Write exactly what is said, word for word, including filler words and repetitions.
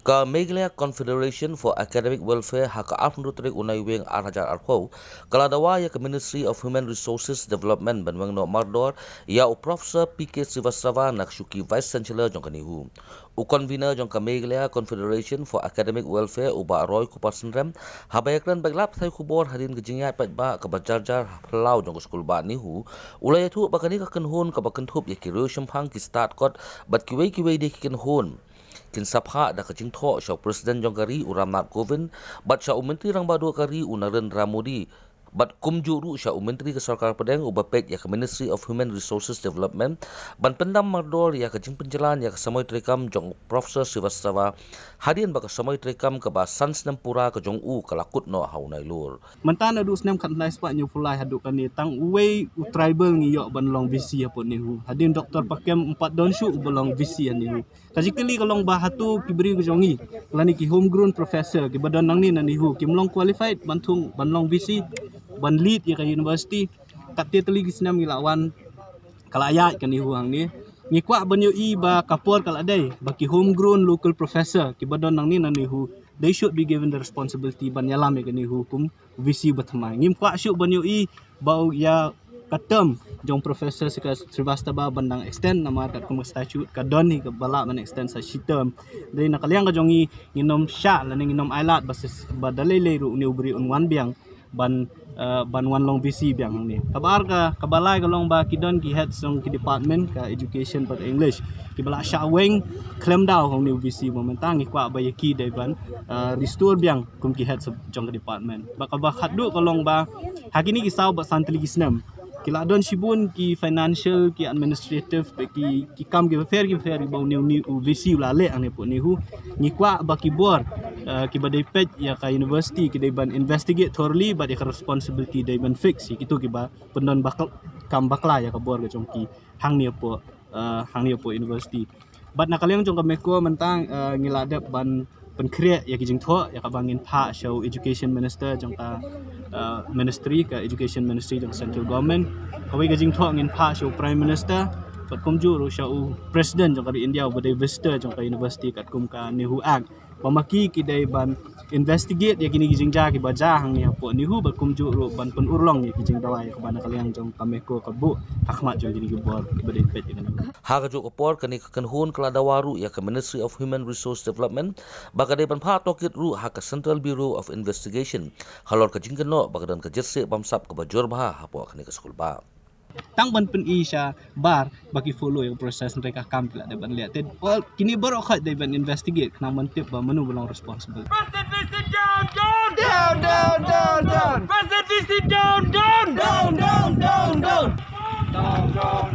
Ka Meghalaya Confederation for Academic Welfare ha ka arphew tarik u Naiwieng ar hajar arphew ka la dawa ïa ka Ministry of Human Resources Development ban weng noh mardor ïa u Professor P K Srivastava na ka shuki Vice Chancellor jong ka NEHU. U convener jong ka Meghalaya Confederation for Academic Welfare u Bah Roy Kupar Synrem haba ïakren bad ki lad pathai khubor hadien ka jingïaid paidbah kaba jar jar ha phyllaw jong ka skulbah NEHU, u la ïathuh ba kane ka kynhun kaba kynthup ïa ki riew shemphang, ki stad kot bad kiwei kiwei de ki kynhun kin sa phah da ka jingthoh sha u President jong ka ri u Ramnath Kovind bad sha u Myntri Rangbah Duh ka ri u Narendra Modi bad kumjuh ruh sha u Myntri ka Sorkar Pdeng uba peit ïa ka Ministry of Human Resources Development ban pyndam mardor ïa ka jingpynjlan ïa ka samoi treikam jong u Professor Srivastava hadien ba ka samoi treikam kaba san snem pura ka jong u ka la kut noh ha u Nailur. Mynta naduh u snem khatkhyndai spah hynñiewphew lai haduh kane tang uwei u tribal ngi ïoh ban long V C hapoh NEHU. Hadien Doctor Pakem ym pat don shuh uba long V C ha NEHU. Ka jingkylli ka long ba hato ki briew ka jong ngi lane ki homegrown professor kiba don nangne na NEHU kim long qualified ban thung ban long V C ban lead ïa ka university. Katto katne tylli ki snem ngi la wan ka la ïaid ka NEHU hangne. Ngi kwah ban ïohi ba ka por ka la dei ba ki homegrown local professor kiba don nangne na NEHU, they should be given the responsibility ban ïalam ïa ka NEHU kum V C ba thymmai. Ngim kwah shuh ban ïohi ba u ïa ka term jong Professor Sika Srivastava ban dang extend namar katkum ka statute ka don hi kaba lah ban extend sa shi term. Dei na ka liang ka jong ngi ngin ym shah lane ngin ym ailad ba shisha ba da lei lei ruh une u briew un wan biang ban, eh, ban wan long V C biang hangne. Kaba ar ka, kaba lai ka long ba ki don ki head jong ki department ka education bad English kiba la shah weng khlem daw hangne u V C ba mynta ngi kwah ba ïa ki dei ban, eh, restore biang kum ki head jong ka department. Ba kaba khatduh ka long ba ha kine ki saw bad san tylli ki snem ki la don shibun ki financial, ki administrative, ki, ki kam kiba pher kiba pher kiba une u V C u la leh hangne hapoh NEHU. Ngi kwah ba ki bor, eh, kiba dei peit ïa ka university ki dei ban investigate thoroughly bad ïa ka responsibility dei ban fix ïa kito kiba pyndon bakla, kam bakla ïa ka bor ka jong ki hangne hapoh, eh, hangne hapoh university. Bad na ka liang jong ka MEHKO mynta, eh, ngi la dep ban pynkhreh ïa ki jingthoh ïa kaba ngin phah sha u education minister jong ka, eh, ministry, ka education ministry jong ka central government. Kawei ka jingthoh ngin phah sha u prime minister bad kumjuh ruh sha u president jong ka ri India uba dei visitor jong ka university katkum ka NEHU Act. Ba ma ki ki dei ban investigate ïa kine ki jingjia kiba jia hangne hapoh NEHU bad kumjuh ruh ban pynurlong ïa ki jingdawa ïa kaba na ka liang jong ka MEHKO ka buh ha khmat jong kine ki bor kiba dei peit ïa kane. Ha kajuh ka por kane ka kynhun ka la dawa ruh ïa ka Ministry of Human Resource Development ba ka dei ban phah tohkit ruh ha ka Central Bureau of Investigation halor ka jingkynnoh ba ka don ka jyrsieh bamsap kaba jur bha hapoh kane ka skulbah. Tang ban pyni shabar ba ki follow ïa ka process hynrei ka kam ki la dep ban leh. Te kine baroh khoit dei ban investigate khnang ban tip ba mano ba long responsible. President V C down, down! Down, down, down, down! President V C down, down! Down, down, down, down! Down, down,